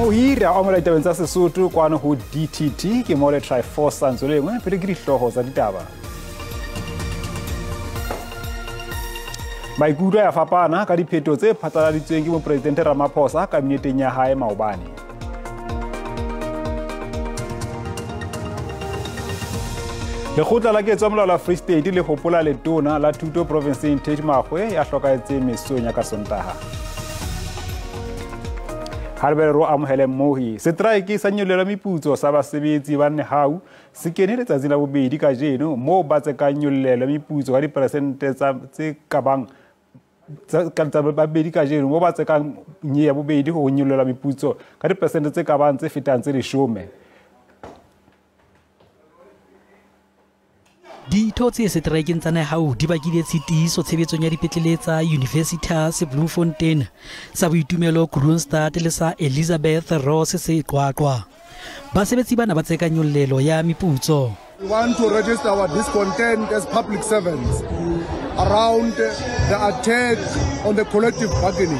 Mmohi re a amohela ditabeng tsa Sesotho kwano ho DTT ke mo le Triforce Ntsolengwe pele ke dihlooho tsa ditaba. Maikutlo a fapana ka diphetho tse phatlaladitsweng ke Mopresidente Ramaphosa kabineteng ya hae maobane. Lekgotla la ketso ya molao la Free State le hopola letona la thuto provinseng Tate Makgoe ya hlokahetseng mesong ya ka Sontaha. Ha re ro amohele mmohi. Setraeke sa nyollelo meputso sa basebetsi ba Nehau se kene letsatsi la bobedi kajeno moo ba tsekang nyollelo meputso ka diperesente tse ka bang tsa babedi kajeno moo ba tsekang nye ya bobedi ho nyollelwa meputso ka diperesente tse ka bang tse fetang tse 10. Ditho tse seteraekeng tsa Nehau di bakile tshitiso tshebetsong ya dipetlele tsa Universitas Bloemfontein, sa Boitumelo Kroonstad le sa Elizabeth Ross se Qwaqwa. Basebetsi bana ba tseka nyollelo ya meputso. We want to register our discontent as public servants around the attack on the collective bargaining.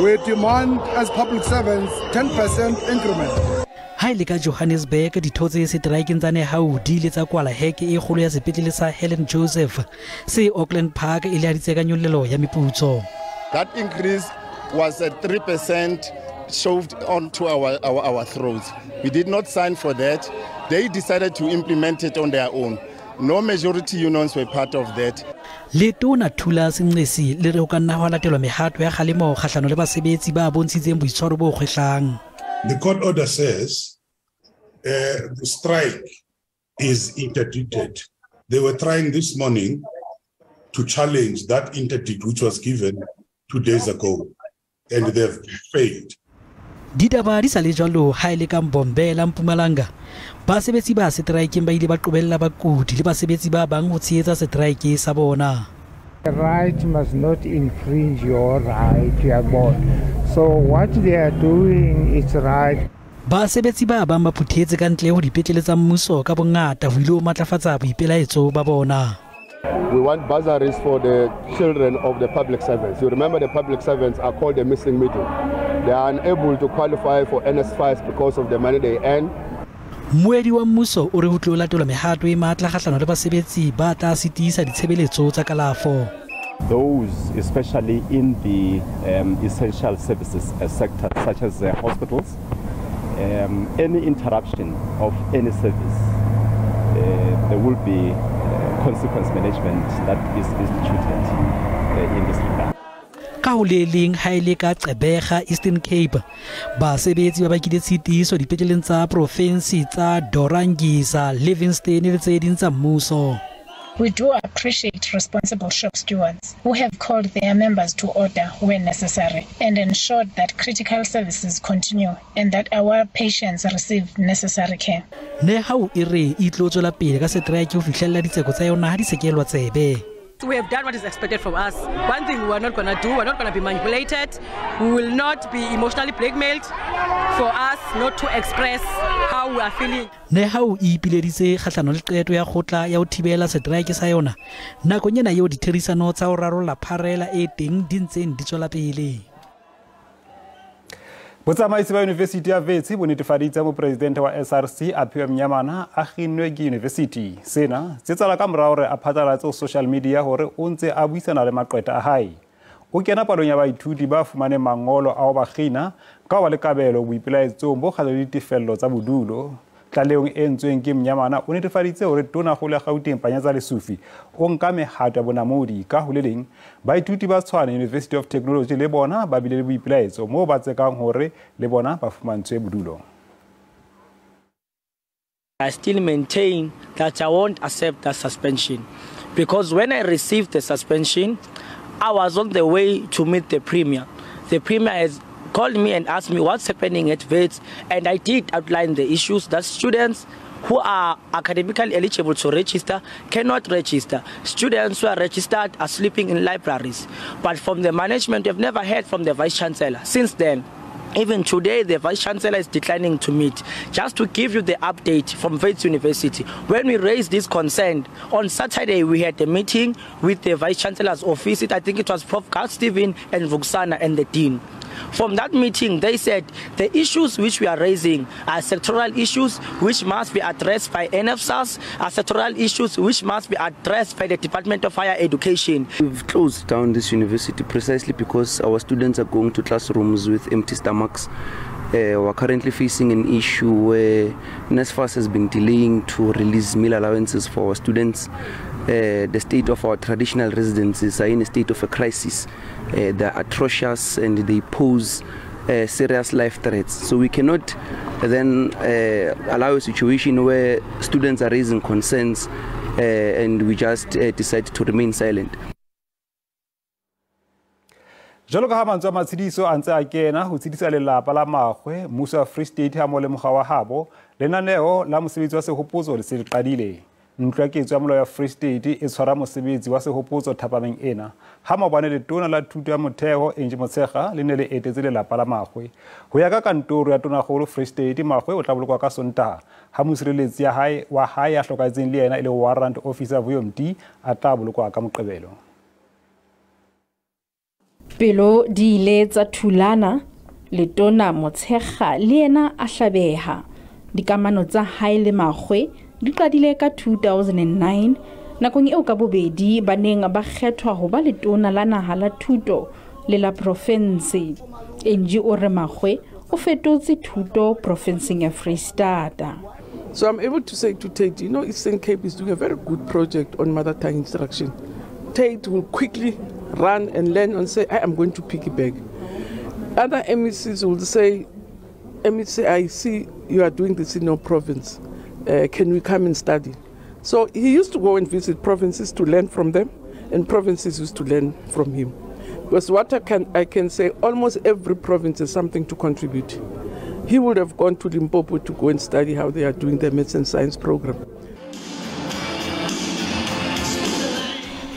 We demand as public servants 10% increment. Ha e le ka Johannesburg, ditho tse seteraekeng tsa Nehau di ile tsa kwala heke e kgolo ya sepetlele sa Helen Joseph se Auckland Park e le ya ditsekanyollelo ya meputso. That increase was at 3% shoved onto our throats. We did not sign for that. They decided to implement it on their own. No majority unions were part of that. Letona Thulas Nxesi le re ho ka nna hwa latelwa mehato ya kgalemo kgahlano le basebetsi ba bontshitseng boitshwaro bo kgwehlang. The court order says the strike is interdicted. They were trying this morning to challenge that interdict which was given 2 days ago, and they've failed. Ditaba di sa le jwalo ha e le ka Mbombela Mpumalanga. Basebetsi ba seteraekeng ba ile ba qobella bakudi le basebetsi ba bang ho tshehetsa seteraeke sa bona. The right must not infringe your right, uyabona. So what they are doing is right. Basebetsi ba bang ba phuthetse ka ntle ho dipetlele tsa mmuso ka bongata ho ile ho matlafatsa boipelaetso ba bona. We want bursaries for the children of the public servants. You remember the public servants are called the missing middle. They are unable to qualify for NSFAS because of the money they earn. Moedi wa mmuso o re ho tlo latelwa mehato e matla kgahlano le basebetsi ba tla sitisa ditshebeletso tsa kalafo. Those especially in the essential services sector such as hospitals, any interruption of any service, there will be consequence management that is instituted in this regard. Ka ho le leng ha e le ka Gqeberha Eastern Cape, basebetsi ba bakile tshitiso dipetleleng tsa provinsi tsa Dorangisa, Livingstone le tse ding tsa mmuso. We do appreciate responsible shop stewards who have called their members to order when necessary and ensured that critical services continue and that our patients receive necessary care. Nehau e re e tlo tswela pele ka seteraeke ho fihlella ditseko tsa yona ha di sekelwa tsebe. We have done what is expected from us. One thing we are not going to do, we are not going to be manipulated. We will not be emotionally blackmailed for us not to express how we are feeling. Nehau e ipileditse kgahlano le qeto ya kgotla ya ho thibela seteraeke sa yona nakong ena eo ditherisano tsa ho rarolla pharela e teng di ntseng di tswela pele. Botsamaisi ba University ya Wits bo netefaditse mopresidente wa SRC Aphiwe Mnyamana a kginnwe ke university. Sena se tsala ka morao hore a phatlalatse ho social media hore o ntse a buisana le maqwetha a hae. O kena palong ya baithuti ba fumaneng mangolo a ho ba kgina ka ho ba le kabelo boipelaetsong bo kgahlano le ditefello tsa bodulo. Tlalehong e entsweng ke Mnyamana o netefaditse hore Tonakgolo ya Gauteng Panyaza Lesufi o nka mehato ya bonamodi. Ka ho le leng, baithuti ba Tshwane University of Technology le bona ba bile le boipelaetso moo ba tsekang hore le bona ba fumantshwe bodulo. I still maintain that I won't accept that suspension because when I received the suspension, I was on the way to meet the Premier. The Premier has called me and asked me what's happening at Wits, and I did outline the issues that students who are academically eligible to register cannot register. Students who are registered are sleeping in libraries. But from the management, we've never heard from the Vice Chancellor since then. Even today, the Vice Chancellor is declining to meet. Just to give you the update from Wits University, when we raised this concern, on Saturday we had a meeting with the Vice Chancellor's office. I think it was Prof. Carl Steven and Ruxana and the Dean. From that meeting, they said the issues which we are raising are sectoral issues which must be addressed by NSFAS, are sectoral issues which must be addressed by the Department of Higher Education. We've closed down this university precisely because our students are going to classrooms with empty stomachs. We're currently facing an issue where NSFAS has been delaying to release meal allowances for our students. The state of our traditional residences are in a state of a crisis. They're atrocious and they pose serious life threats. So we cannot then allow a situation where students are raising concerns and we just decide to remain silent. Jwalo ka ha mantswe a matshediso a ntse a kena ho tshedisa lelapa la Makgoe, mmuso wa Free State ha mmoho le mokga wa habo, lenaneo la mosebetsi wa sehopotso le se le qadile. Ntlo ya ketso ya molao ya Free State e tshwara mosebetsi wa sehopotso thapameng ena. Ha maobane letona la thuto ya motheo Angie Motshekga le ne le etetse lelapa la Makgoe. Ho ya ka kantoro ya tonakgolo Free State, Makgoe o tla bolokwa ka Sontaha ha mosireletsi wa hae ya hlokahetseng le yena e le Warrant Officer Vuyo Mti a tla bolokwa ka Moqebelo. Pelo di ile tsa thulana, letona Motshekga le yena a hlabeha. Dikamano tsa hae le Makgoe di qadile ka 2009 nakong eo ka bobedi ba neng ba kgethwa ho ba letona la naha la thuto le la province. Angie o re Makgoe o fetotse thuto provinseng ya Freistata. So I'm able to say to Tate, you know, Eastern Cape is doing a very good project on mother tongue instruction. Tate will quickly run and learn and say, I am going to piggyback. Other MECs will say, MEC, I see you are doing this in your province. Can we come and study? So he used to go and visit provinces to learn from them, and provinces used to learn from him. Because what I can say, almost every province has something to contribute. He would have gone to Limpopo to go and study how they are doing their maths and science program.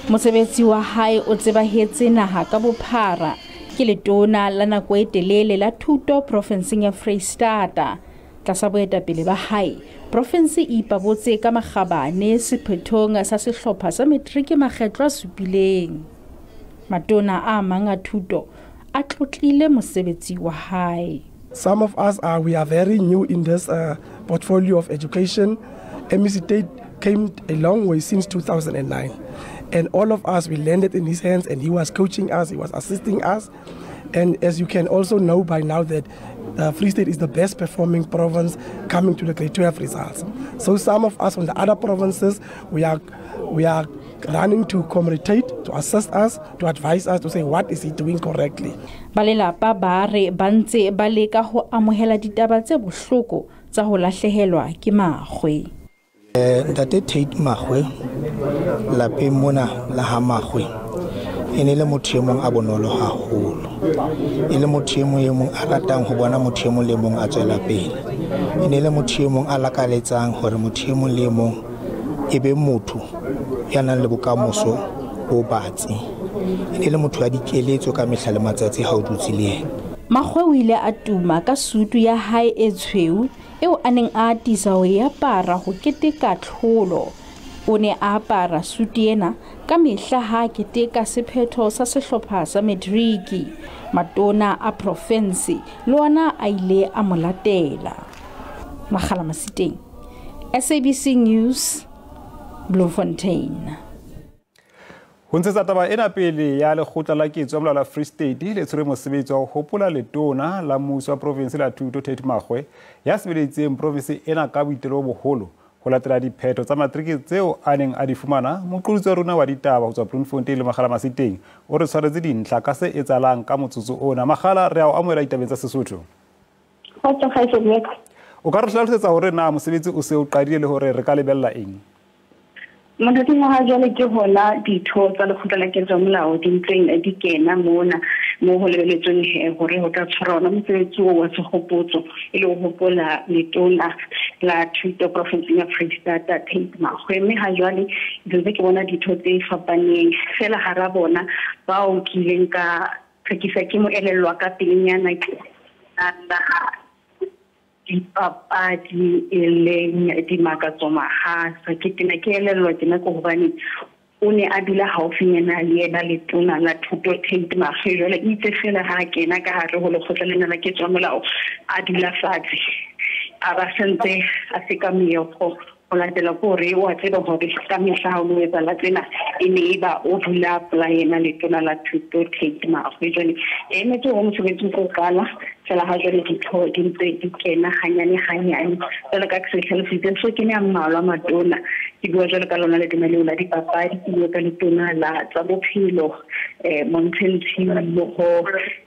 Mosebetsi wa hae o tsebahetse naha ka bophara ke letona la nako e telele la thuto profenseng ya Freistata. Tlasa boetapele ba hae, province e ipabotse ka makgabane sephethong sa sehlopha sa matriki makgetlo a supileng. Matona a mang a thuto a tlotlile mosebetsi wa hae. Some of us we are very new in this portfolio of education. MEC Tate came a long way since 2009. And all of us, we landed in his hands, and he was coaching us, he was assisting us. And as you can also know by now that the Free State is the best performing province coming to the grade 12 results. So some of us from the other provinces, we are running to Comrade Tate to assist us, to advise us, to say what is he doing correctly. Ba lelapa ba re ba ntse ba leka ho amohela ditaba tse bohloko tsa ho lahlehelwa ke Makgoe. Ntate Tate Makgoe lapeng mona la ha Makgoe e ne le motho e mong a bonolo haholo, e le motho e mong a ratang ho bona motho e mong le mong a tswela pele, e ne le motho e mong a lakaletsang hore motho e mong le mong e be motho ya nang le bokamoso bo batsi, e ne le motho ya dikeletso ka mehla le matsatsi ha o dutse le yena. Makgoe o ile a tuma ka sutu ya hae e tshweu eo a neng a atisa ho e apara ho keteka tlholo. O ne a apara sutu ena ka mehla ha keteka sephetho sa sehlopha sa matriki. Matona a province le ona a ile a mo latela. Makgala Masiteng, SABC News, Bloemfontein. Ho ntshetsa taba ena pele ya lekgotla la ketso ya molao la Free State le tshwere mosebetsi wa ho hopola letona la mmuso wa province la thuto Tate Makgoe ya sebeleditseng province ena ka boitelo bo boholo ho latela diphetho tsa matriki tseo a neng a di fumana. Moqolotsi wa rona wa ditaba ho tswa Bloemfontein le Makgala Masiteng o re tshwaretse dintlha ka se etsahalang ka motsotso ona. Makgala, re a o amohela ditabeng tsa Sesotho. O ka re hlalosetsa hore na mosebetsi o se o qadile le hore re ka lebella eng? Matsatsing a jwale ke hona ditho tsa lekgotla la ketso ya molao di ntseng di kena mona mo ho lebeletsweng hore ho tla tshwarwa ona mosebetsi oo wa sehopotso e le ho hopola letona la thuto provinseng ya Freistata Tate Makgoe. Mme ha jwale ntse ke bona ditho tse fapaneng fela hara bona bao ke ileng ka phekisa ke mo elellwa ka pelenyana ke dipapadi e leng Dimakatso Mahasa. Ke tena ke elellwa tena ke hobane O ne a dula haufinyana le yena letona la thuto Tate Makgoe. Jwale itse fela ha a kena ka hare ho lekgotla lena la ketso ya molao, a dula fatshe, a ba sentse a seka meokgo ho latela ke hore wa tseba hore ka mehla ha o no etsahala tsena e ne e ba o dula pela yena letona la thuto Tate Makgoe. Jwale e emetse hore mosebetsi o tlo qala fela ha jwale ditho di ntse di kena hanyane hanyane jwalo ka ke se hlalositse. So ke ne a mmalwa matona, ke bua jwalo ka lona letona leo la dipapadi, ke bua ka letona la tsa bophelo Montsheng mmoho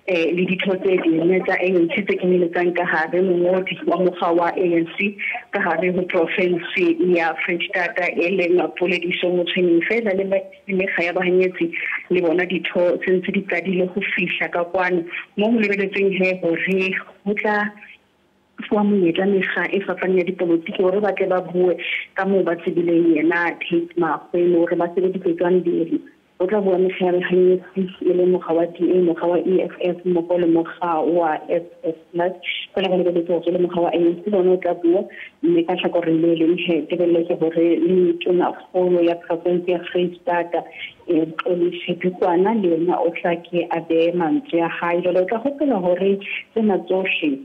le ditho tse ding tsa ANC tse kenyeletsang ka hare mongodi wa mokga wa ANC ka hare ho province ya Freistata e leng Polediso Motshweneng. Fela le mekga ya bahanyetsi le bona ditho tse ntse di qadile ho fihla ka kwano mo ho lebeletsweng he hore ho tla fuwa monyetla mekga e fapaneng ya dipolotiki hore ba tle ba bue ka moo ba tsebileng yena Tate Makgoe le hore ba sebeditse jwang le. O tla bua mekga ya bahanyetsi e le mokga wa DA, mokga wa EFF mmoho le mokga wa SS Plus. Fela go lebeletse hore le mokga wa ANC le ona o tla bua, mme ka hlakoreng le leng he tebello ke hore le tonakgolo ya province ya Freistata Mxolisi Dukwana le yena o tla ke a behe mantswe a hae. Jwale o tla hopola hore tsena tsohle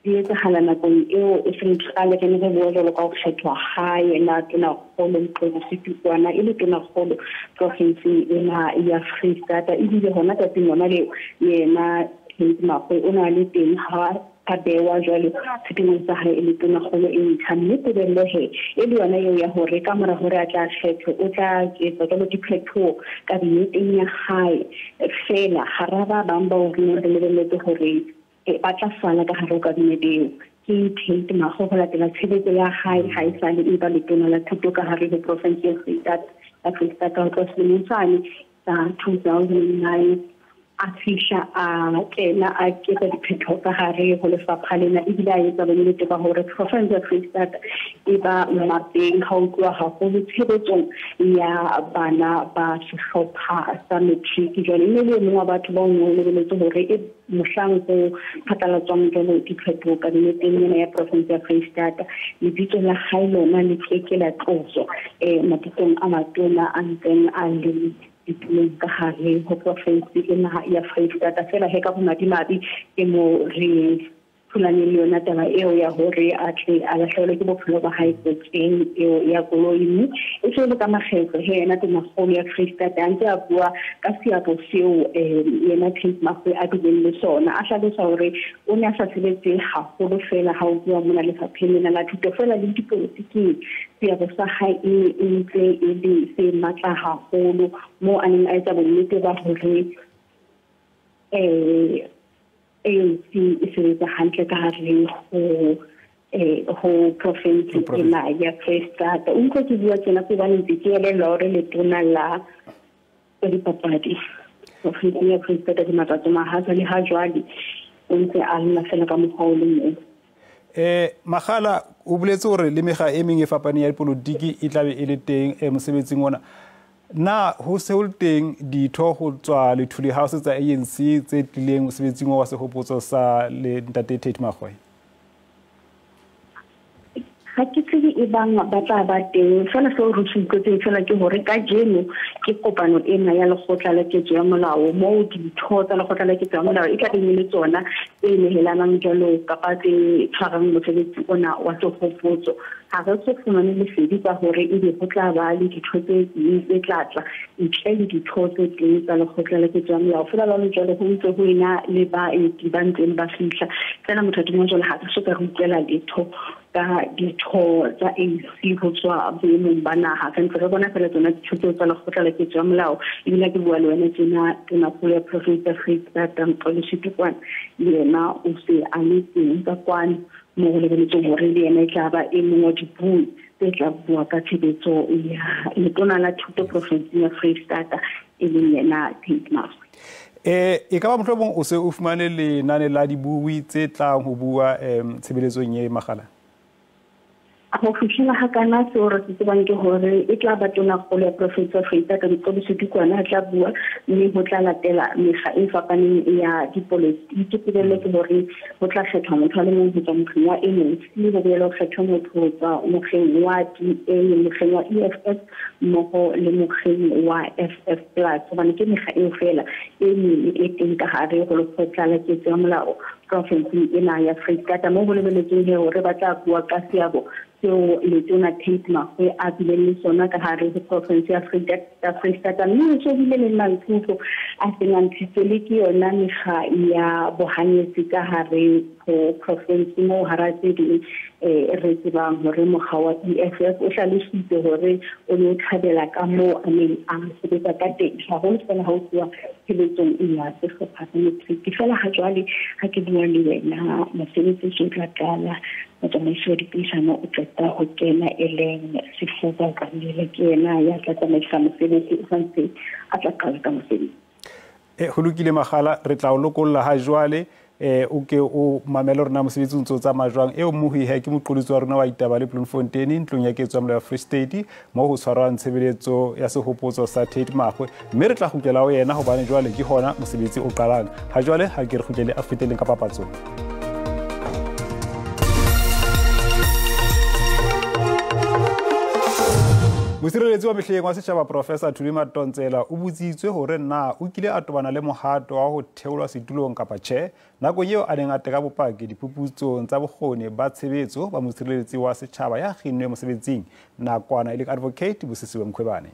di etsahala nakong eo e seng kgale re ne re bua jwalo ka ho kgethwa ha yena tonakgolo Mxolisi Dukwana e le tonakgolo provinseng ena ya Freistata. Ebile hona tsatsing lona leo yena Tate Makgoe o na le teng ha a bewa jwale setulong sa hae e le tonakgolo e ntjha. Mme tebello he e le yona eo ya hore ka mora hore a tla kgethwe o tla etsa jwalo diphetoho kabineteng ya hae. Fela hara ba bang bao re neng re lebelletse hore ba tla sala ka hare ho kabinete eo ke Tate Makgoe ho latela tshebetso ya hae ha e sale e ba letona la thuto ka hare ho province ya Freistata ho tloha selemong sane sa 2009 a fihla a kena a ketsa diphetoho ka hare ho lefapha lena, ebile a etsa bonnete ba hore province ya Freistata e ba mmapeng ha ho tluwa haholo tshebetsong ya bana ba sehlopha sa matric. Jwale e ne le e mong wa batho bao ho lebeletse hore e mohlang ho phatlalatswang jwalo diphetoho kabineteng ena ya province ya Freistata, lebitso la hae lona le keke la tloswa mabitsong a matona a ntseng a le ditulong ka hare ho province ena ya Freistata. Fela he ka bomadimabe ke mo re thulaneng le yona taba eo ya hore a tle a lahlehelwe ke bophelo ba hae kotsing eo ya koloi. Mme e se le ka makgetlo he yena tonakgolo ya Freistata a ntse a bua ka seabo seo yena Tate Makgoe a bileng le sona, a hlalosa hore o ne a sa sebetse haholo fela ha o bua mona lefapheng lena la thuto fela le dipolotiking seabo sa hae e ntse e le se matla haholo moo a neng a etsa bonnete ba hore ANC e sebetsa hantle ka hare ho province ena ya Freistata. O utlwa ke bua tjena ke hobane ntse ke elellwa hore letona la dipapadi provinseng ya Freistata Dimakatso Mahasa le ha jwale o ntse a lla fela ka mokgwa o le mong. Makgala o boletse hore le mekga e meng e fapaneng ya dipolotiki e tlabe e le teng mosebetsing ona. Na ho se ho le teng ditho ho tswa Luthuli House tsa ANC tse tlileng mosebetsing wa sehopotso sa le ntate Tate Makgoe? Ha ke tsebe e bang ba tla ba teng, fela seo re se utlwetseng fela ke hore kajeno ke kopano ena ya lekgotla la ketso ya molao moo ditho tsa lekgotla la ketso ya molao e tla beng e le tsona tse nehelanang jwalo kapa tse tshwarang mosebetsi ona wa sehopotso. Ha re so fumane lesedi ka hore ebe ho tla ba le ditho tse ding tse tla tla ntle le ditho tse teng tsa lekgotla la ketso ya molao. Fela jwalo jwalo ho ntse ho ena le baeti ba ntseng ba fihla. Fela mothating wa jwale ha re soka re utlwela letho ka ditho tsa ANC ho tswa boemong ba naha. Re ntse re bona fela tsona ditho tseo tsa lekgotla la ketso ya molao. Ebile ke bua le wena tjena tonakgolo ya province ya Freistata Mxolisi Dukwana le yena o se a le teng ka kwano mo ho lebeletsweng hore le yena e tla ba e mong wa dibui tse tla bua ka tshebetso ya letona la thuto provinseng ya Freistata e leng yena Tate Makgoe. E ka ba mohlomong o se o fumane lenane la dibui tse tlang ho bua tshebeletsong e Makgala? Ho fihlela ha kana seo re se tsebang ke hore e tla ba tonakgolo ya province ya Freistata Mxolisi Dukwana a tla bua, mme ho tla latela mekga e fapaneng ya dipolotiki. Tebello ke hore ho tla kgethwa motho a le mong ho tswa mokgeng wa ANC, ho boele ho kgethwe motho ho tswa mokgeng wa DA, mokgeng wa EFF mmoho le mokgeng wa FF plus, hobane ke mekga eo feela e meng e teng ka hare ho lekgotla la ketso ya molao provinseng ena ya Freistata, moo ho lebeletsweng he hore ba tla bua ka seabo seo letona Tate Makgoe a bileng le sona ka hare ho province ya Freistata, mme ho so bile le maikutlo a seng a ntshitswe le ke yona mekga ya bohanyetsi ka hare ho province, moo hara tse ding re tsebang hore mokga wa EFF o hlalositse hore o ne o thabela ka moo a neng a sebetsa ka teng, haholo fela ha o tluwa tshebetsong ya sehlopha sa matric. Fela ha jwale ha ke bua le wena, mosebetsi o so tla qala. Motsamaisi wa dipuisano o qeta ho kena, e leng Sefuba Kamile, ke yena ya tla tsamaisa mosebetsi, o santse a tla qala ka mosebetsi. Ho lokile Makgala, re tla o lokolla ha jwale, o ke o mamele rona mosebetsi o ntse o tsamaya jwang. Eo mohi ke moqolotsi wa rona wa ditaba le Bloemfontein, ntlong ya ketso ya molao ya Free State, moo ho tshwarwang tshebeletso ya sehopotso sa Tate Makgoe, mme re tla kgutlela ho yena hobane jwale ke hona mosebetsi o qalang. Ha jwale ha ke re kgutlele a feteleng ka papatsong. Mosireletsi wa mehleng wa setjhaba Professor Thuli Madonsela o botsitswe hore na o kile a tobana le mohato wa ho theolwa setulong kapa tjhe nakong eo a neng a teka bopaki diphuputsong tsa bokgoni ba tshebetso ba mosireletsi wa setjhaba ya kginnweng mosebetsing nakwana e leng Advocate Busisiwe Mkhwebane.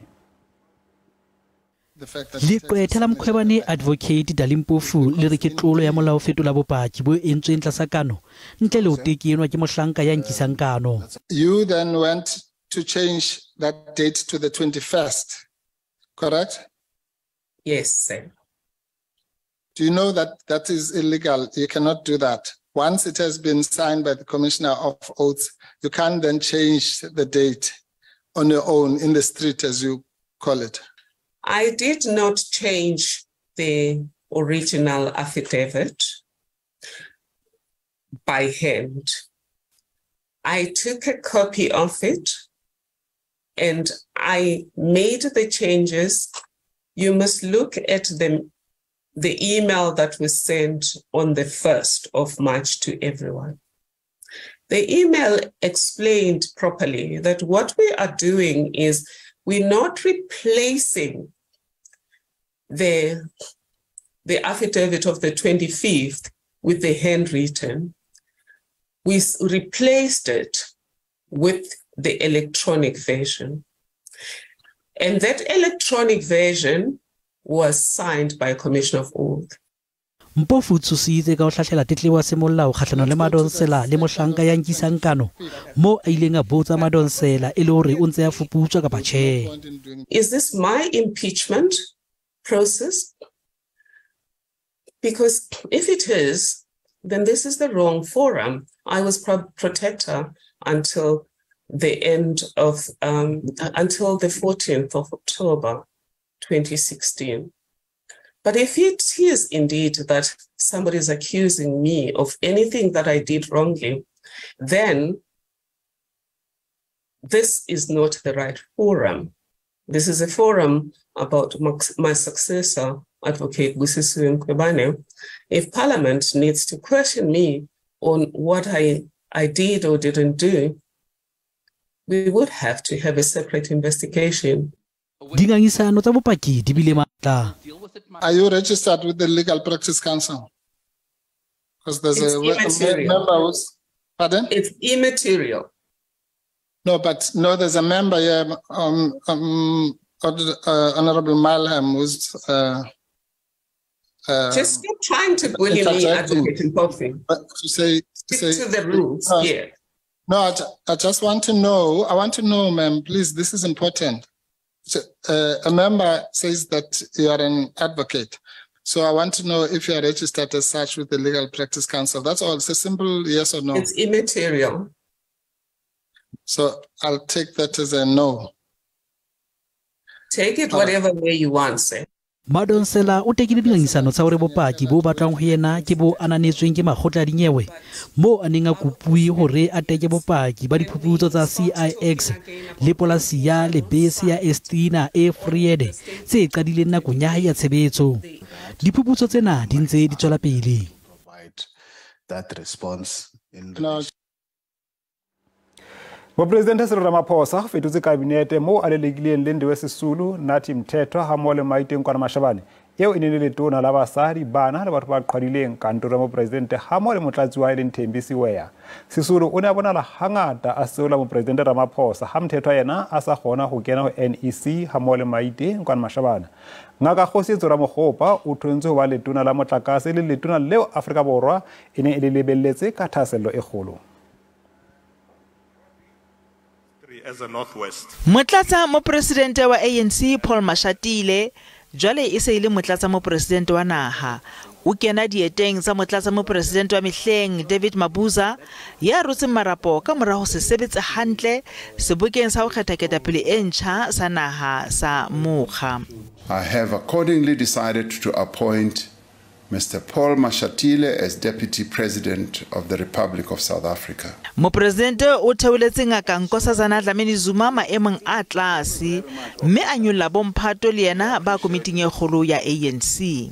Leqwetha la Mkhwebane Advocate Dali Mpofu le re ke tlolo ya molao fetola bopaki bo entsweng tlasa kano ntle le ho tekenwa ke mohlanka ya nkisang kano. You then went to change that date to the 21st, correct? Yes, sir. Do you know that that is illegal? You cannot do that. Once it has been signed by the Commissioner of Oaths, you can't then change the date on your own in the street, as you call it. I did not change the original affidavit by hand. I took a copy of it and I made the changes. You must look at the email that was sent on the 1st of March to everyone. The email explained properly that what we are doing is we're not replacing the affidavit of the 25th with the handwritten. We replaced it with the electronic version. And that electronic version was signed by a Commissioner of Oath. Mpofu o tshositse ka ho hlahlela tletlebo ya semolao kgahlanong le Madonsela le mohlanka ya nkisang kano, moo a ileng a botsa Madonsela e le hore o ntse a fuputswa kapa tjhe. Is this my impeachment process? Because if it is, then this is the wrong forum. I was protector until the end of, until the 14th of October, 2016. But if it is indeed that somebody is accusing me of anything that I did wrongly, then this is not the right forum. This is a forum about my successor, Advocate Busisiwe Mkhwebane. If Parliament needs to question me on what I did or didn't do, we would have to have a separate investigation. Dingangisano tsa bopaki di bile matla. Are you registered with the Legal Practice Council? Because there's a member who's, pardon? It's immaterial. No, but no, there's a member here, Honorable Malham, who's just stop trying to bully me, Advocate Mpofu. Stick to the rules here. No, I just want to know. I want to know, ma'am, please. This is important. So, a member says that you are an advocate. So I want to know if you are registered as such with the Legal Practice Council. That's all. It's a simple yes or no. It's immaterial. So I'll take that as a no. Take it whatever way you want, sir. Madonsela o tekile dingangisano tsa hore bopaki bo batlwang ho yena ke bo ananetsweng ke makgotla a dinyewe moo a neng a kopuwe hore a teke bopaki ba diphuputso tsa CIX le polasi ya lebese ya Estina e Vrede tse qadileng nakong ya hae ya tshebetso. Diphuputso tsena di ntse di tswela pele. Mopresidente Cyril Ramaphosa o fetotse kabinete moo a lelekileng Lindiwe Sisulu, Nathi Mthethwa hammoho le Maite Nkoana-Mashabane eo e neng e le letona la basadi, bana le batho ba qhwadileng kantoro ya mopresidente hammoho le motlatsi wa hae leng Thembi Siweya. Sisulu o ne a bonahala hangata a seola mopresidente Ramaphosa ha Mthethwa yena a sa kgona ho kena ho NEC hammoho le Maite Nkoana-Mashabane. Ngaka Kgosietso Ramokgopa o thontswe ho ba letona la motlakase le letona leo Afrika Borwa e neng e le lebelletse ka thahasello e kgolo. Motlatsa mopresidente wa ANC Paul Mashatile jwale e se e le motlatsa mopresidente wa naha. O kena dieteng tsa motlatsa mopresidente wa mehleng David Mabuza ya rotseng marapo ka mora ho se sebetse hantle sebokeng sa ho kgetha ketapele e ntjha sa naha sa mokga. I have accordingly decided to appoint Mr. Paul Mashatile as Deputy President of the Republic of South Africa. Mopresidente o theoletse ngaka Nkosazana Dlamini Zuma maemong a tlase mme a nyolla bomphato le yena ba komiting e kgolo ya ANC.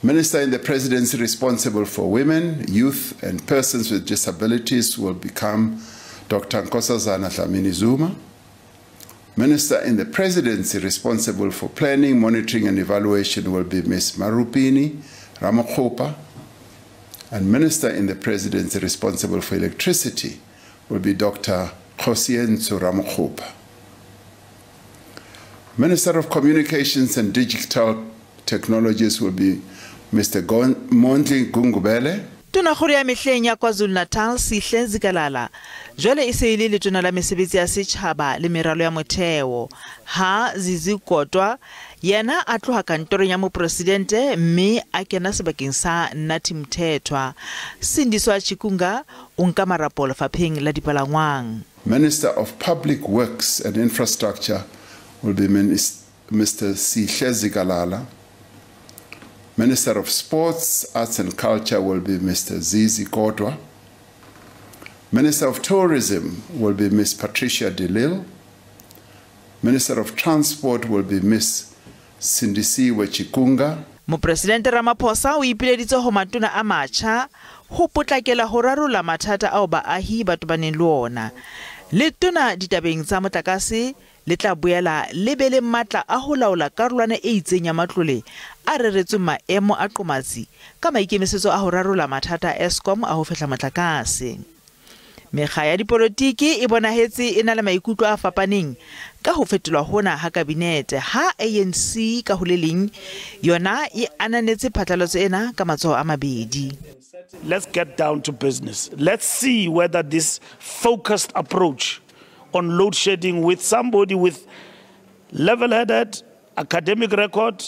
Minister in the Presidency responsible for women, youth and persons with disabilities will become Dr. Nkosazana Dlamini Zuma. Minister in the Presidency responsible for planning, monitoring and evaluation will be Ms. Marupini Ramokgopa, and Minister in the Presidency responsible for electricity will be Dr. Kgosientsho Ramokgopa. Minister of Communications and Digital Technologies will be Mr. Mondli Gungubele. Tonakgolo ya mehleng ya KwaZulu-Natal Sihle Zikalala jwale e se e le letona la mesebetsi ya setjhaba le meralo ya motheo. Ha Zizi Kodwa yena a tloha kantorong ya mopresidente mme a kena sebakeng sa Nathi Mthethwa. Sindiswa Chikunga o nka marapo lefapheng la dipalangwang. Minister of Public Works and Infrastructure will be Mr. Sihle Zikalala. Minister of Sports, Arts and Culture will be Mr. Zizi Kodwa. Minister of Tourism will be Ms. Patricia de Lille. Minister of Transport will be Ms. Sindisiwe Chikunga. Mopresidente Ramaphosa o ipileditse ho matona a matjha ho potlakela ho rarolla mathata ao baahi ba tobaneng le ona. Letona ditabeng tsa motlakase le tla boela le be le matla a ho laola karolwana e itseng ya matlole a reretsweng maemo a qomatsi ka maikemisetso a ho rarolla mathata a Eskom a ho fehla motlakase. Mekga ya dipolotiki e bonahetse e na le maikutlo a fapaneng ka ho fetolwa hona ha kabinete, ha ANC ka ho le leng yona e ananetse phatlalatso ena ka matsoho a mabedi. Let's get down to business. Let's see whether this focused approach on load shedding with somebody with level-headed academic record,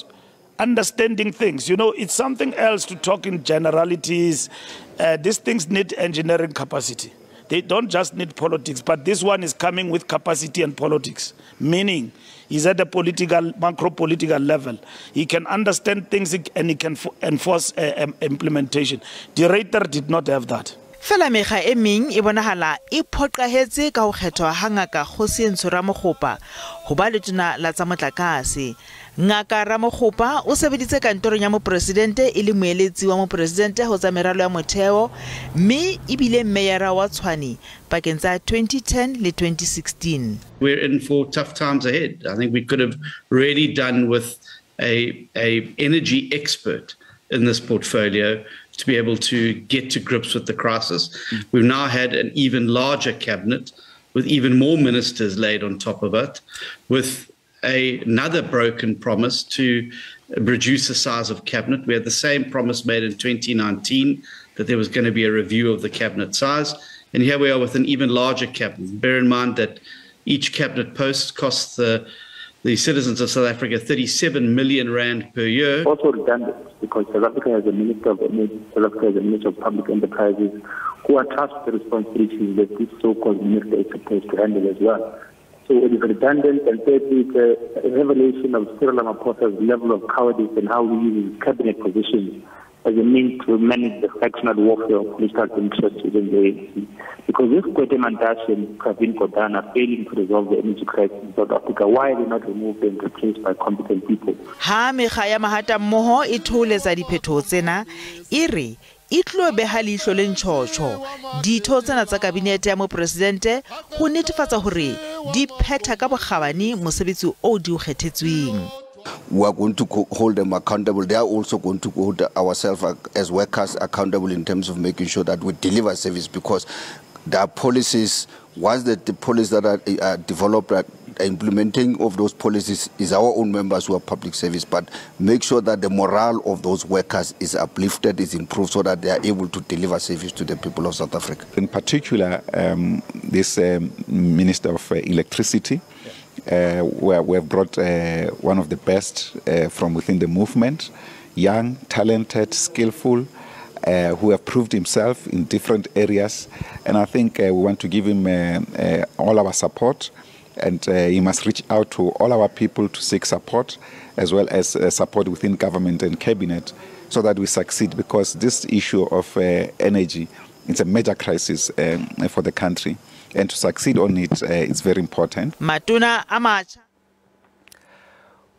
understanding things. You know, it's something else to talk in generalities. These things need engineering capacity. They don't just need politics, but this one is coming with capacity and politics, meaning he's at a political, macro-political level. He can understand things and he can enforce implementation. The Ruyter did not have that. Fela mekga e meng e bonahala e phoqahetse ka ho kgethwa ha Ngaka Kgosientsho Ramokgopa ho ba letona la tsa motlakase. Ngaka Ramokgopa o sebeditse kantorong ya mopresidente e le moeletsi wa mopresidente ho tsa meralo ya motheo mme ebile meyara wa Tshwane pakeng tsa 2010 le 2016. We're in for tough times ahead. I think we could have really done with a energy expert in this portfolio to be able to get to grips with the crisis. We've now had an even larger cabinet with even more ministers laid on top of it, with another broken promise to reduce the size of cabinet. We had the same promise made in 2019 that there was going to be a review of the cabinet size. And here we are with an even larger cabinet. Bear in mind that each cabinet post costs the citizens of South Africa 37 million rand per year. Also redundant, because South Africa has a Minister of Energy, South Africa has a Minister of Public Enterprises, who are tasked with the responsibilities that this so-called minister is supposed to handle as well. So it is redundant, and thirdly, it's a revelation of Cyril Ramaphosa's level of cowardice and how he uses cabinet positions as a means to manage the factional warfare of political interests within the ANC. Because if Gwede Mantashe and Pravin Gordhan are failing to resolve the energy crisis in South Africa, why are they not removed and replaced by competent people? Ha mekga ya mahata mmoho e thoholetsa diphetoho tsena, e re e tlo beha leihlo le ntjhotjho ditho tsena tsa kabinete ya mopresidente ho netefatsa hore di phetha ka bokgabane mosebetsi oo di o kgethetsweng. We are going to hold them accountable. They are also going to hold ourselves as workers accountable in terms of making sure that we deliver service, because there are policies, once the policies that are developed, the implementing of those policies is our own members who are public service, but make sure that the morale of those workers is uplifted, is improved, so that they are able to deliver service to the people of South Africa. In particular, this Minister of Electricity, where we have brought one of the best from within the movement, young, talented, skillful, who have proved himself in different areas. And I think we want to give him all our support, and he must reach out to all our people to seek support, as well as support within government and cabinet, so that we succeed, because this issue of energy, it's a major crisis for the country. And to succeed on it, it's very important. Matona a matjha.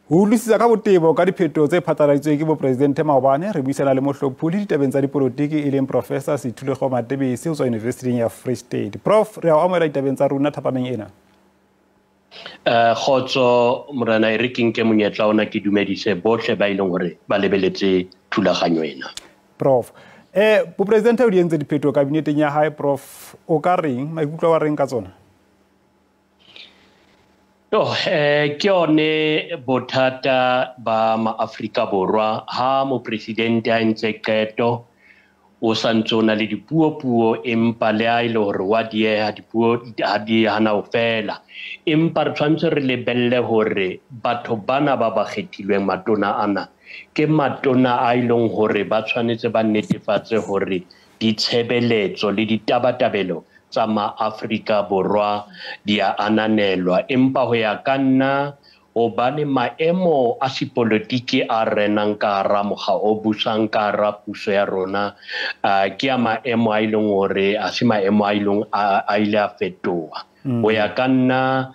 Ho utlwisisa ka botebo ka diphetoho tse phatlaladitsweng ke mopresidente maobane, re buisana le mohlopholi ditabeng tsa dipolotiki e leng Professor Sethulego Matebesi ho tswa University ya Free State. Prof, re a o amohela ditabeng tsa rona thapameng ena. Kgotso morena, e re ke nke monyetla ona ke dumedise bohle ba ileng hore ba lebeletse thulaganyo ena. Prof, mopresidente o di entse diphetoho kabineteng ya hae, Prof, o ka reng, maikutlo wa reng ka tsona? Ke yone bothata ba maAfrika Borwa ha mopresidente a entse qeto o santse o na le dipuo-puo, empa le ha e le hore wa dieha dipuo ha di hana ho fela. Empa re tshwanetse re lebelle hore batho bana ba ba kgethilweng matona ana ke matona a ileng hore ba tshwanetse ba netefatse hore ditshebeletso le ditabatabelo tsa maAfrika Borwa di a ananelwa. Empa ho ya ka nna, hobane maemo a sepolotiki a renang ka hara mokga o busang ka hara puso ya rona, ke a maemo a ileng hore a se maemo a ileng a ile a fetoha. Ho ya ka nna,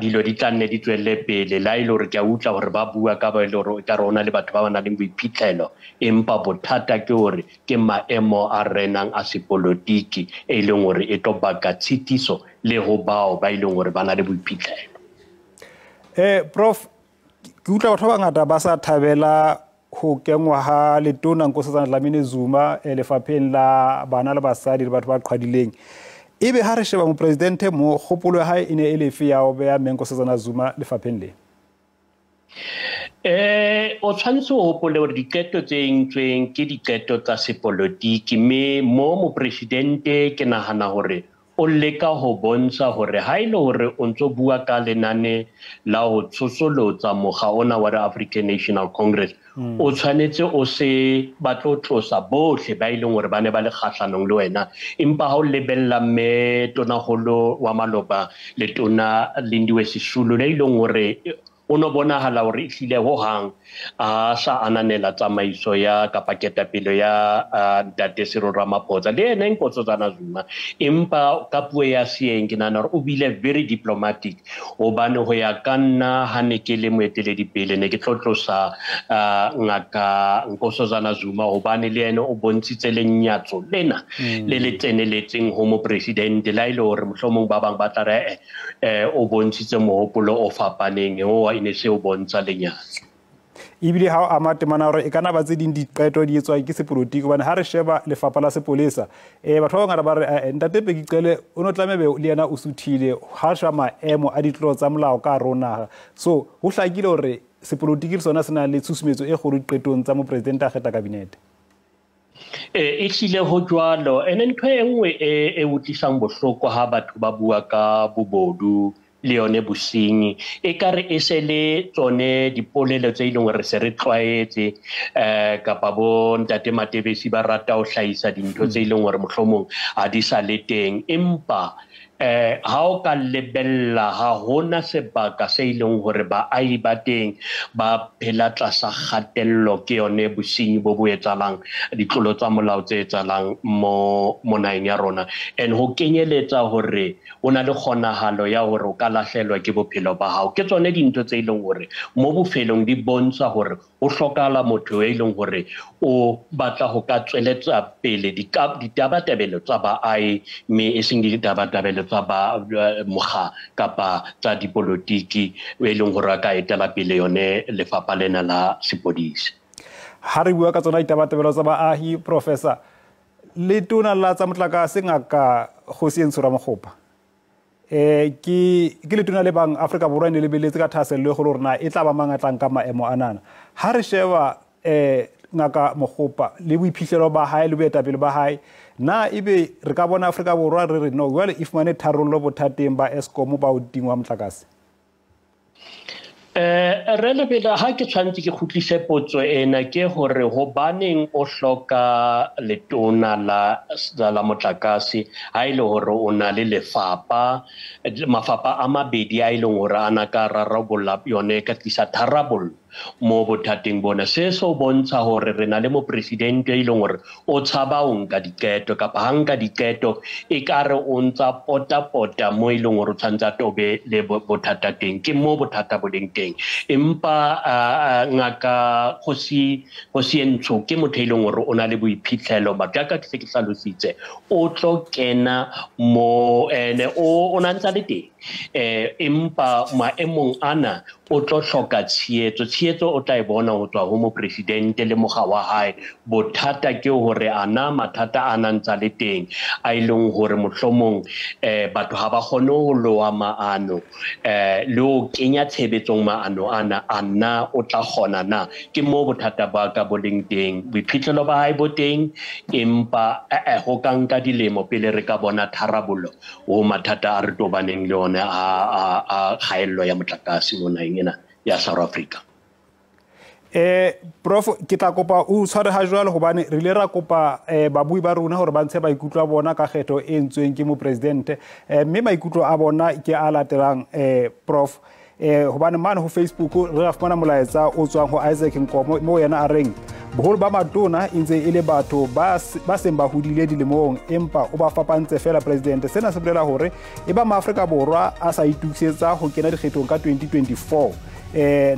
dilo di tla nne di tswelle pele, la e le hore ke a utlwa hore ba bua ka ba e le hore ka rona le batho ba ba nang le boiphihlelo, empa bothata ke hore ke maemo a renang a sepolotiki e leng hore e tlo baka tshitiso le ho bao ba e leng hore ba na le boiphihlelo. Prof, ke utlwa batho ba bangata ba sa thabela ho kenngwa ha letona Nkosazana Dlamini Zuma lefapheng la bana le basadi le batho ba qhwadileng. Ebe ha re sheba mopresidente mo, kgopolo ya hae e ne e lefe ya ho beha mme Nkosazana Zuma lefapheng le? O tshwanetse o hopole hore diqeto tse entsweng ke diqeto tsa sepolotiki, mme mo mopresidente ke nahana hore o leka ho bontsha hore ha e le hore o ntso bua ka lenane la ho tsosolotsa mokga ona wa African National Congress, o tshwanetse o se batlo tlosa bohle ba ileng hore ba ne ba le kgahlanong le wena. Empa ha o lebella mme tonakgolo wa maloba le tona Lindiwe Sisulu le ileng hore o no bonahala hore ehlile hohang a sa ananela tsamaiso ya kapa ketapele ya ntate Cyril Ramaphosa le ena Nkosazana Zuma. Empa ka puo ya seeng ke nahana hore o bile very diplomatic, hobane ho ya ka nna ha ne ke le moeteledipele ne ke tlo tlosa ngaka Nkosazana Zuma, hobane le ena o bontshitse lenyatso lena le le tseneletseng ho mopresidente, la ile hore mohlomong ba bang ba tla re o bontshitse mohopolo o fapaneng o e ne se o bontsha lenyatso. Ebile ha o ama temana hore e kana ba tse ding diqeto di etswa ke sepolotiki, hobane ha re sheba lefapha la sepolesa, batho ba bangata ba re ntate Bheki Cele o no tlameha be le yena o suthile ha sheba maemo a ditlolo tsa molao ka rona. So ho hlakile hore sepolotiki le sona se na le tshusumetso e kgolo diqetong tsa mopresidente a kgetha kabinete. E hlile ho jwalo. Ene ntho e nngwe e utlwisang bohloko ha batho ba bua ka bobodu le yone bosenyi, e kare e se le tsone dipolelo tse ileng hore se re tlwaetse, kapa bo ntate Matebesi ba rata ho hlahisa dintho tse ileng hore mohlomong ha di sa le teng. Empa Ha o ka lebella ha hona sebaka se ileng hore baahi ba teng ba phela tlasa kgatello ke yone bosenyi bo bo etsahalang, ditlolo tsa molao tse etsahalang mo naheng ya rona. And ho kenyeletsa hore o na le kgonahalo ya hore o ka lahlelwa ke bophelo ba hao. Ke tsone dintho tse ileng hore mo bofelong di bontsha hore o hlokahala motho e leng hore o batla ho ka tsweletsa pele ditabatabelo tsa baahi, mme e seng ditabatabelo tsa ba mokga kapa tsa dipolotiki e leng hore a ka etela pele yone lefapha lena la sepodisi. Ha re bua ka tsona ditabatabelo tsa baahi, Professor, letona la tsa motlakase Ngaka Kgosientsho Ramokgopa ke letona le bang Afrika Borwa ne lebeletse ka thahasello e kgolo hore na e tla ba mang a tlang ka maemo anana. Ha re sheba Ngaka Mokgopa le boiphihlelo ba hae le boetapele ba hae, na ebe re ka bona Afrika Borwa re re no jwale e fumane tharollo bothateng ba Eskom ba ho tingwa motlakase? Re lebela ha ke tshwanetse ke kgutlise potso ena ke hore hobaneng o hloka letona la motlakase ha ile hore o na le lefapha mafapha a mabedi a ileng hore ana ka rarabolla yone ka tlisa tharabollo mo bothateng bona. Se so bontsha hore re na le mopresidente e leng hore o tshaba ho nka diqeto kapa ha nka diqeto e ka re o ntsa pota-pota mo e leng hore o tshwanetse a tobe le bothata teng, ke mo bothata bo leng teng. Empa Ngaka Kgosientsho ke motho e leng hore o na le boiphihlelo, batho ya ka ke se ke hlalositse o tlo kena mo ene o na ntsa le teng, empa maemong ana o tlo hloka tshehetso. Tshehetso o tla e bona ho tswa ho mopresidente le mokga wa hae. Bothata ke hore ana mathata a na ntsa le teng a e leng hore mohlomong batho ha ba kgone ho loha maano le ho kenya tshebetsong maano ana, a na o tla kgona na? Ke mo bothata ba ka bo leng teng. Boiphihlelo ba hae bo teng, empa ho ka nka dilemo pele re ka bona tharabollo ho mathata a re tobaneng le ona a kgaello ya motlakase mo naheng ena ya South Africa. Prof, ke tla kopa o tshware ha jwale hobane re ile ra kopa babui ba rona hore ba ntshe maikutlo a bona ka kgetho e entsweng ke mopresidente, mme maikutlo a bona ke a latelang. Prof, hobane mane ho Facebook re ra fumana molaetsa o tswang ho Isaac Nkomo mo yena a reng boholo ba matona e ntse e le batho ba seng ba hodile dilemong, empa o ba fapantse fela presidente. Sena se bolela hore e ba maAfrika Borwa a sa itokisetsa ho kena dikgethong ka 2024,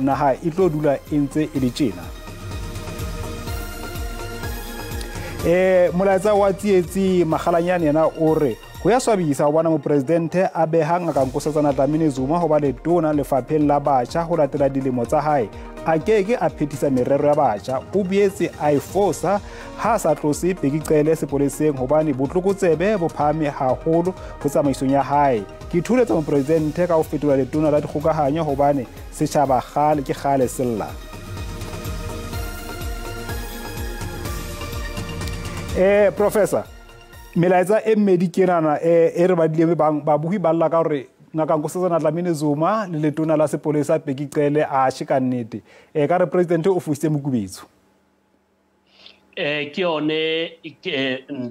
naha e tlo dula e ntse e le tjena. Molaetsa wa Tsietsi Makgalanyane yena o re ho ya swabisa ho bona mopresidente a beha Ngaka Nkosazana Dlamini Zuma ho ba letona lefapheng la batjha ho latela dilemo tsa hae. A keke a phethisa merero ya batjha, o boetse a e fosa ha sa tlose Bheki Cele sepoleseng hobane botlokotsebe bo phahame haholo ho tsamaisong ya hae. Ke thuletsa mopresidente ka ho fetola letona la dikgokahanyo hobane setjhaba kgale ke kgale sella. Professor, melaetsa e mmedi ke nana e re badile babuhi ba lla ka hore Ngaka Nkosazana Dlamini Zuma le letona la sepolesa Bheki Cele a she ka nnete. Ka re presidente o fositse mokubetso. Ke yone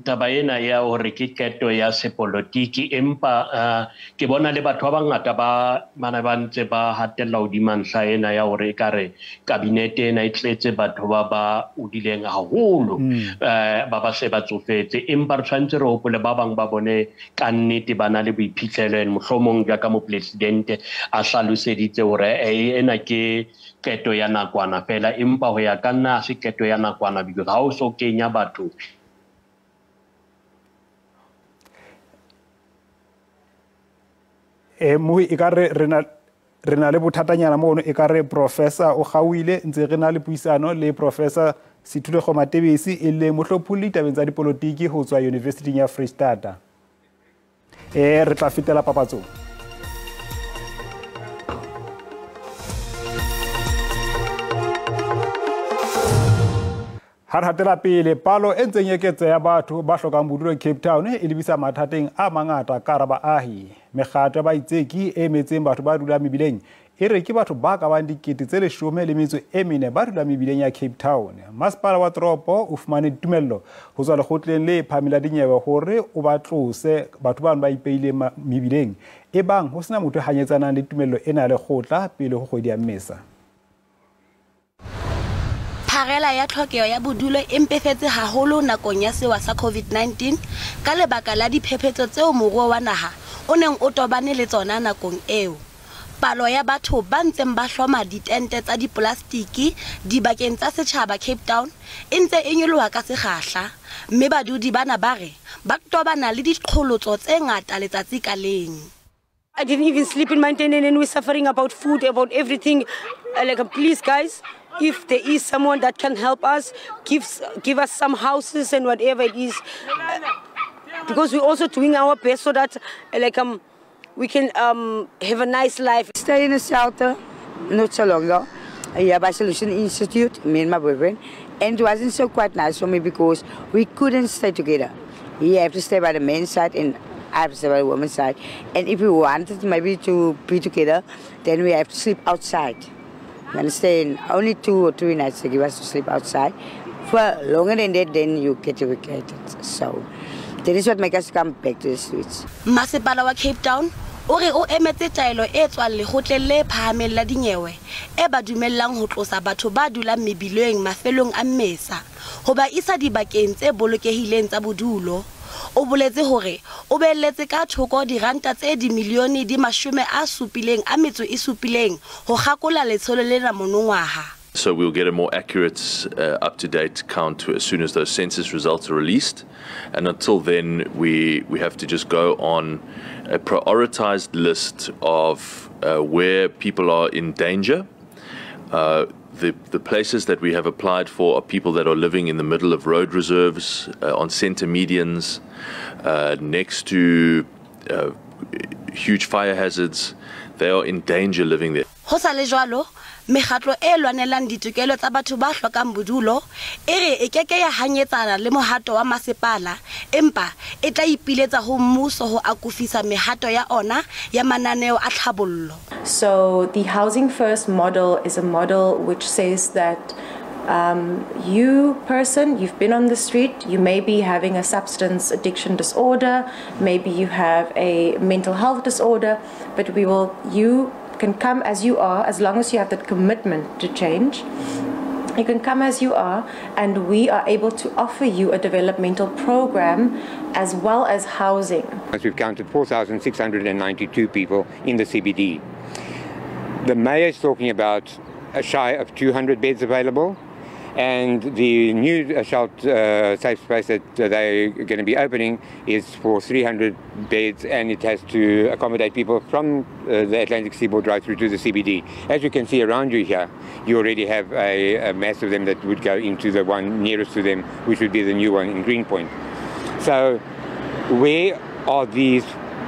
taba ena ya hore ke qeto ya sepolotiki, empa ke bona le batho ba bangata ba mana ba ntse ba hatella hodima ntlha ena ya hore ekare kabinete ena e tletse batho ba ba hodileng haholo, ba ba se ba tsofetse. Empa re tshwanetse re hopole ba bang ba bone ka nnete ba na le boiphihlelo, and mohlomong jaaka mopresidente a hlaloseditse hore ena ke qeto ya nakwana fela, empa ho ya ka nna se qeto ya nakwana because ha o so kenya batho. Mo e ka re re na le bothatanyana mono, e ka re professor o kgaohile. Ntse re na le puisano le Professor Sethulego Matebesi e le mohlopholli tabeng tsa dipolotiki ho tswa University ya Freistata. Re tla fetela papatsong. Ha re hatela pele, palo e ntseng e eketseha ya batho ba hlokang bodulo Cape Town e lebisa mathateng a mangata ka hara baahi. Mekgatlo ya baitseki e emetseng batho ba dulang mebileng e re ke batho ba ka bang 14,000 ba dulang mebileng ya Cape Town. Masepala wa toropo o fumane tumello ho tswa lekgotleng le phahameng la dinyewe hore o ba tlose batho bano ba ipeileng mebileng e bang ho sena motho hanyetsanang le tumello ena ya lekgotla pele ho kgwedi ya Mmesa. Pharela ya tlhokeho ya bodulo e mpefetse haholo nakong ya sewa sa COVID-19 ka lebaka la diphephetso tseo moruo wa naha o neng o tobane le tsona nakong eo. Palo ya batho ba ntseng ba hloma ditente tsa diplastiki dibakeng tsa setjhaba Cape Town e ntse e nyoloha ka sekgahla, mme badudi bana ba re ba tobana le diqholotso tse ngata letsatsi ka leng. I didn't even sleep in my tent, and we're suffering about food, about everything. Like, please, guys, if there is someone that can help us, give us some houses and whatever it is, because we're also doing our best so that we can have a nice life. Stay in a shelter, not so long ago, yeah, by Solution Institute, me and my boyfriend, and it wasn't so quite nice for me because we couldn't stay together. He had to stay by the men's side and I have to stay by the women's side. And if we wanted maybe to be together, then we have to sleep outside. You understand? Only 2 or 3 nights they give us to sleep outside. For longer than that, then you get evicted. So that is what makes us come back to the streets. Masepala wa Cape Town o re o emetse taelo e tswang lekgotleng le phahameng la dinyewe e ba dumellang ho tlosa batho ba dulang mebileng mafelong a Mmesa ho ba isa dibakeng tse bolokehileng tsa bodulo. O boletse hore o beelletse ka thoko diranta tse dimilione di 77 ho kgakola letsholo lena monongwaha. So we'll get a more accurate, up-to-date count as soon as those census results are released. And until then, we have to just go on a prioritized list of where people are in danger. The places that we have applied for are people that are living in the middle of road reserves, on center medians, next to huge fire hazards. They are in danger living there. Ho sa le jwalo, mekgatlo e lwanelang ditokelo tsa batho ba hlokang bodulo e re e keke ya hanyetsana le mohato wa masepala, empa e tla ipiletsa ho mmuso ho akofisa mehato ya ona ya mananeo a tlhabollo. So the Housing First model is a model which says that you person, you've been on the street, you may be having a substance addiction disorder, maybe you have a mental health disorder, but you can come as you are, as long as you have that commitment to change. You can come as you are, and we are able to offer you a developmental program as well as housing. As we've counted 4,692 people in the CBD. The mayor is talking about a shy of 200 beds available, and the new shelter safe space that they're going to be opening is for 300 beds, and it has to accommodate people from the Atlantic Seaboard right through to the CBD. As you can see around you here, you already have a mass of them that would go into the one nearest to them, which would be the new one in Greenpoint. So where are these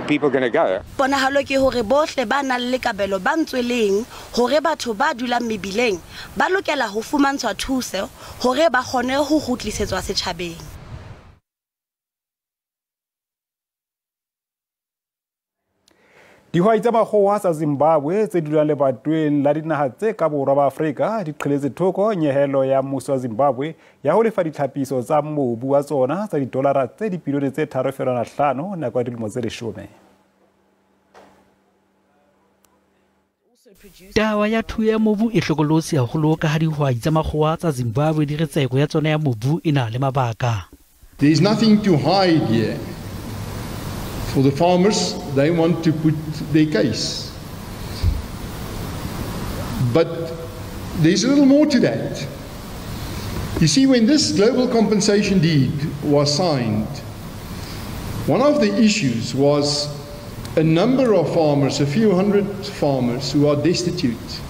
people going to go? Ponahalo ke hore bohle ba nang le kabelo ba ntsweleng hore batho ba dulang mebileng ba lokela ho fumantshwa thuso hore ba kgone ho kgutlisetswa setjhabeng. Dihwai tsa makgowa tsa Zimbabwe tse dulang lebatoweng la dinaha tse ka borwa ba Afrika di qheletse thoko nyehelo ya mmuso wa Zimbabwe ya ho lefa ditlhapiso tsa mobu wa tsona tsa didolara tse dibilione tse 3.5 nako ya dilemo tse 10. Taba ya thuo ya mobu e hlokolosi haholo ka ha dihwai tsa makgowa tsa Zimbabwe di re tseko ya tsona ya mobu e na le mabaka. There is nothing to hide here. For the farmers, they want to put their case. But there's a little more to that. You see, when this global compensation deed was signed, one of the issues was a number of farmers, a few hundred farmers who are destitute,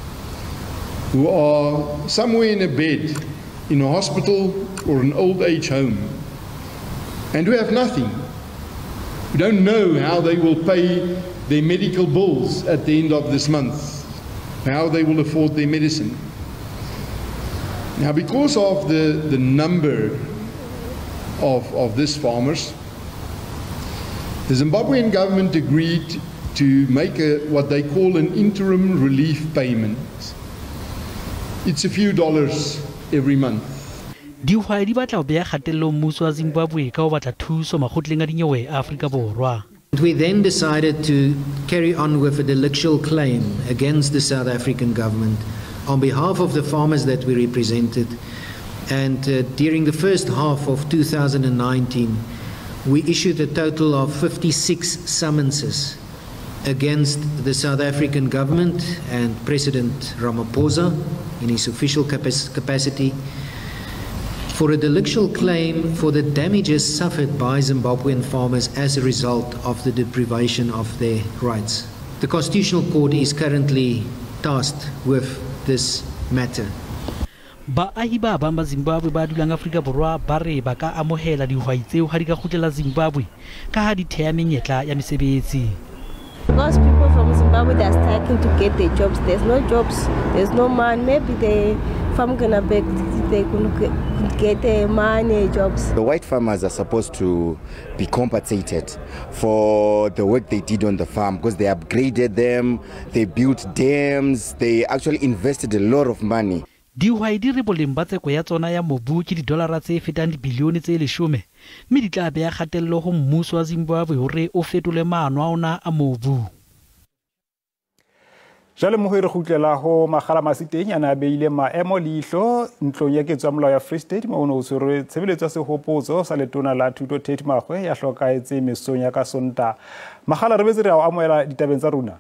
who are somewhere in a bed, in a hospital or an old age home, and who have nothing. We don't know how they will pay their medical bills at the end of this month, how they will afford their medicine. Now, because of the number of these farmers, the Zimbabwean government agreed to make what they call an interim relief payment. It's a few dollars every month. Dihwai di batla ho beha kgatello mmuso wa Zimbabwe ka ho batla thuso makgotleng a dinyewe a Afrika Borwa. We then decided to carry on with a delictual claim against the South African government on behalf of the farmers that we represented. And during the first half of 2019, we issued a total of 56 summonses against the South African government and President Ramaphosa in his official capacity for a delictual claim for the damages suffered by Zimbabwean farmers as a result of the deprivation of their rights. The Constitutional Court is currently tasked with this matter. Baahi ba bang ba Zimbabwe ba dulang Afrika Borwa ba re ba ka amohela dihwai tseo ha di ka kgutlela Zimbabwe ka ha di theha menyetla ya mesebetsi. Because people from Zimbabwe, they are starting to get their jobs. There's no jobs, there's no money. Maybe the farm gonna beg, they could get the money, jobs. The white farmers are supposed to be compensated for the work they did on the farm because they upgraded them, they built dams, they actually invested a lot of money. Dihwai di re boleng ba tseko ya tsona ya mobu ke didolara tse fetang dibilione tse 10, mme di tla beha kgatello ho mmuso wa Zimbabwe hore o fetole maano a ona a mobu. Jwale moho re kgutlela ho Makgala Masiteng a na beile maemo leihlo ntlong ya ketso ya molao ya Free State mo o tshwerwe tshebeletso ya sehopotso sa letona la thuto Tate Makgoe ya hlokahetse mesong ya ka Sontaha. Makgala, re betse re a o amohela ditabeng tsa rona.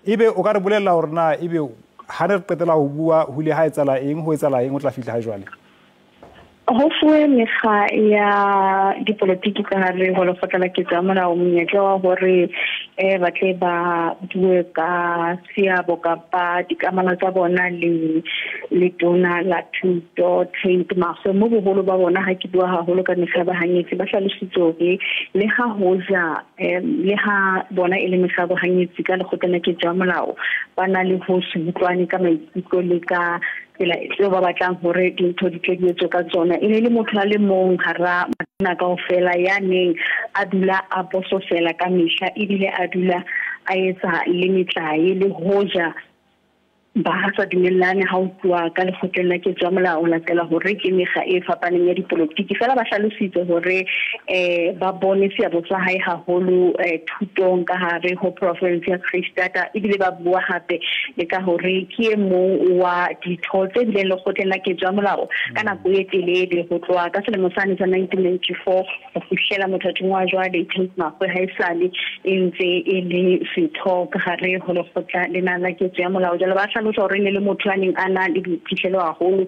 Ebe o ka re bolella hore na ebe ha re qetela ho bua ho ile ha etsahala eng, ho etsahala eng o tla fihla ha jwale? Ho fuwe mekga ya dipolotiki ka hare ho lekgotla la ketso ya molao monyetla wa hore ba tle ba bue ka seabo kapa dikamano tsa bona le letona la thuto Tate Makgoe. Mo boholo ba bona, ha ke bua haholo ka mekga ya bahanyetsi, ba hlalositse hore le ha hoja le ha bona e le mekga ya bohanyetsi ka lekgotleng la ketso ya molao, ba na le ho se utlwane ka maikutlo le ka tsela tseo ba batlang hore dintho di tle di etswe ka tsona. E ne le motho a le mong hara matona kaofela ya neng a dula a bososela ka mehla, ebile a dula a etsa le metlae le hoja ba sa dumellane ha o tluwa ka lekgotleng la ketso ya molao ho latela hore ke mekga e fapaneng ya dipolotiki. Fela ba hlalositse hore ba bone seabo sa hae haholo thutong ka hare ho province ya Freistata, ebile ba bua hape le ka hore ke e mong wa ditho tse bileng lekgotleng la ketso ya molao ka nako e telele ho tloha ka selemo sane sa 1994 ho fihlela mothating wa jwale. Tate Makgoe ha esale e ntse e le setho ka hare ho lekgotla lena la ketso ya molao. Jwale ba hore ne le motho a neng a na le boiphihlelo haholo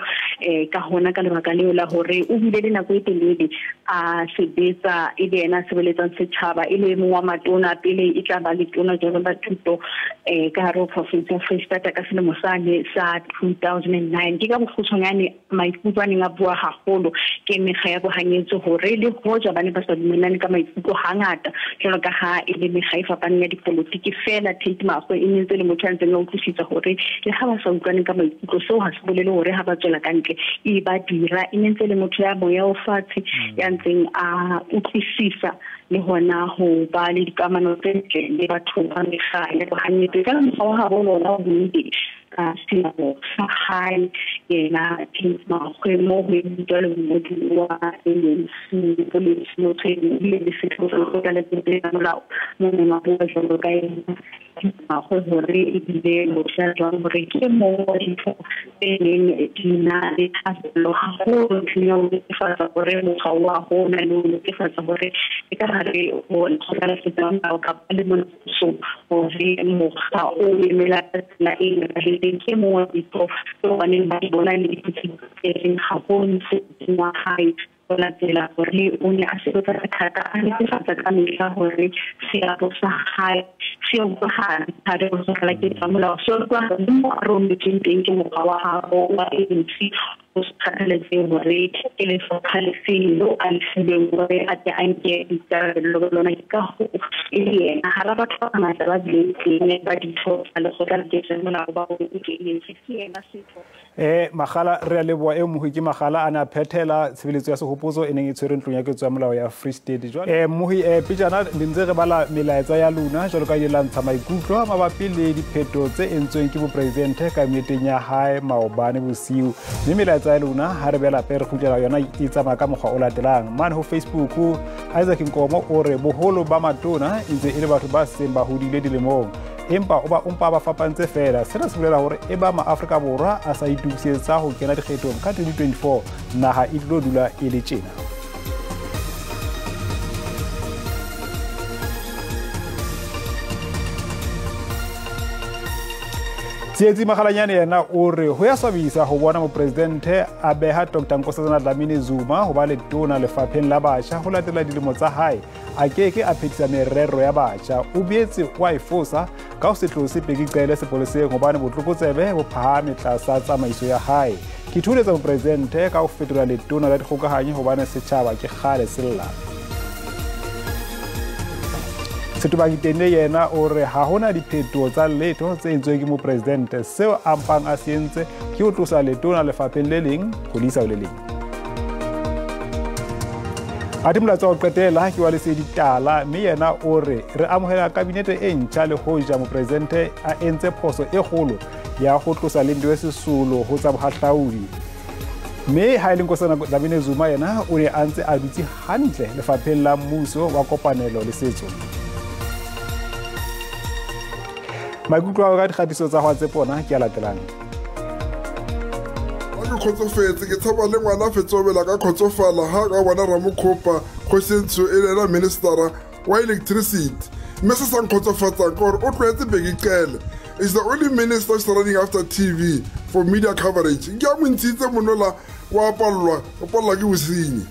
ka hona ka lebaka leo la hore o bile le nako e telele a sebetsa e le yena a sebeletsang setjhaba, e le mong wa matona pele e tla ba letona jwalo la thuto ka hare ho province ya Freistata ka selemo sane sa 2009. Ke ka bokgutshwanyane maikutlo a neng a bua haholo ke mekga ya bohanyetsi hore le hoja ba ne ba sa dumellane ka maikutlo hangata jwalo ka ha e le mekga e fapaneng ya dipolotiki, fela Tate Makgoe e ne ntse le motho a ntseng a utlwisisa hore le ha ba sa utlwane ka maikutlo seo ha se bolele hore ha ba tswela ka ntle e ba dira. E ne ntse le motho ya moya o fatshe ya ntseng a utlwisisa le hona ho ba le dikamano tse ntle le batho ba mekga ya bohanyetsi. Ka mokgwa wa habo lona o buile ka seabo sa hae yena Tate Makgoe mo ho jwalo mongodi wa ANC policy motho ebile le setho sa lekgotla la ketso ya molao mo neng a bua jwalo ka yena Makgoe hore ebile motho ya jwang hore ke mong wa ditho tse neng di na le thahasello haholo ntlheng ya ho netefatsa hore mokga wa hona le ho netefatsa hore e ka hare ho lekgotla la ketso ya molao kapa le mona pusong hore mokga o emela ka tsela e nepahetseng. Ke mong wa ditho tseo ba neng ba di bona le diphuthehong tse haholo mosebetsing wa hae ho latela hore o ne a sebetsa ka thata, a netefatsa ka mehla hore seabo sa hae se utlwahala hare ho lekgotla la ketso ya molao, se utlwahala le mo a rometsweng teng ke mokga wa habo wa ANC Ho sa kgathaletsehe hore ke lefapha lefe leo a le filweng hore a tle a nke boikarabello ba lona. Ke ka hoo e le yena hara batho ba bangata ba bileng teng ba ditho tsa lekgotla la ketso ya molao ba hore ke ANC, ke yena setho. Magala re a leboha. E Mohi ke Magala a ne a phethela tshebeletso ya sehopotso e neng e tshwerwe ntlong ya ketso ya molao ya Free State. Jwale Mohi, pejana ne ntse re bala melaetsa ya lona jwalo ka ile la ntsha maikutlo mabapi le dipheto tse entsweng ke mopresidente kabineteng ya hae maobane bosiu. Mme melaetsa ya lona ha re bela pe re kgutlela yona e tsamaya ka mokgwa o latelang. Mane ho Facebook, Isaac Nkomo o re boholo ba matona e ntse e le batho ba seng ba hodile dilemong, empa o ba ompa ba fapantse fela. Sena se bolela hore e ba maAfrika Borwa a sa itokisetsa ho kena dikgethong ka 2024, naha e tlo dula e le tjena. Tsietsi Magalanyane yena o re ho ya swabisa ho bona mopresidente a beha Dr. Nkosazana Dlamini Zuma ho ba letona lefapheng la batjha ho latela dilemo tsa hae. A keke a phethisa merero ya batjha. O boetse o a e fosa ka ho se tlose Bheki Cele sepoleseng hobane botlokotsebe bo phahame tlasa tsamaiso ya hae. Ke thuletsa mopresidente ka ho fetola letona la dikgokahanyo hobane setjhaba ke kgale se lla. Setobaki Tende yena o re ha hona diphetoho tsa letho tse entsweng ke mopresidente. Seo a mpang a se entse ke ho tlosa letona lefapheng le leng ho le isa ho le leng. Athe molaetsa wa ho qetela ke wa Lesedi Tala, mme yena o re re amohela kabinete e ntjha le hoja mopresidente a entse phoso e kgolo ya ho tlosa Lindiwe Sisulu ho tsa bohahlaudi. Mme ha e le Nkosazana Dlamini Zuma yena o ne a ntse a dutse hantle lefapheng la mmuso wa kopanelo le setso. Maikutlo a ka dikgatiso tsa hwa tse pona ke a latelang. Ke kgotsofetse, ke tshaba le ngwana fetsobela ka kgotsofala ha ka bona Ramokgopa kgosi e le ena ministera wa electricity. Mme se sa nkgotsofatsang ke gore o tlwaetse Bheki Cele. Is the only minister who's running after TV for media coverage. Nke a mo ntshitse monola wa pallwa, o pallwa ke bosenyi.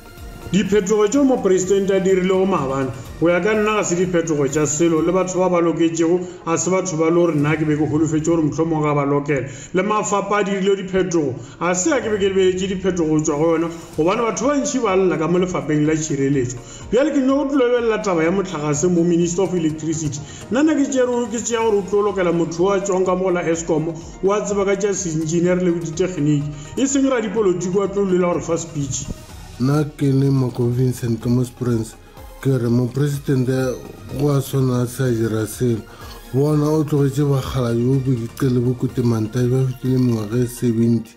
Diphetogo tšeo mopresidente a dirilego maabane go ya ka nna ga se diphetogo tša selo, le batho ba ba loketšego a se batho ba le gore nna ke be ke holofetše gore mohlomong ga ba lokela. Le mafapa a dirile diphetogo, a se a ke be ke lebeletše diphetogo tšwa go yona, gobane batho ba ntši ba lla ka mo lefapheng la tšhireletšo. Bjale ke nyako tlo lebelela taba ya motlakase mo Minister of Electricity. Nna nna ke tšea gore o tlo lokela motho wa tšwang ka mo la Eskom, wa tseba ka tša seengineer le dithekniki, e seng radipolotiki wa tlo lela gore fa speech. Nna ke le Mako Vincent ka mo Springs, ke re mopresidente go a tshwana a sa dira selo. Bona o tlogetše bakgalabje bo Bheki Cele bo Kotemanta ba fetile mengwaga e 70,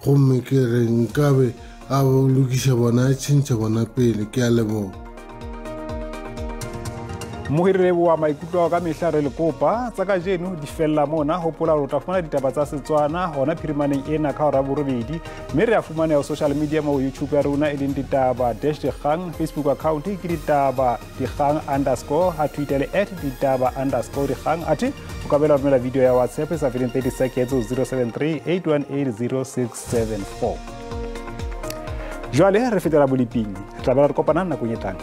gomme ke re nkabe a lokiša bona, a tšhentšha bona pele. Ke a leboga. Mohiri wa maikutlo ka mehla re le kopa tsa kajeno di fella mona. Hopola hore o tla fumana ditaba tsa Setswana hona phirimaneng ena ka hora 8, mme re a fumaneha ho social media mo YouTube ya rona e leng ditaba dash dikgang, Facebook account ke ditaba dikgang underscore, ha Twitter le at ditaba underscore dikgang. Athe o ka bela romela video ya WhatsApp e sa feleng 30 seconds 073 818 0674. Jwale re fetela boliping, re tla bela re kopana nakong e tlang.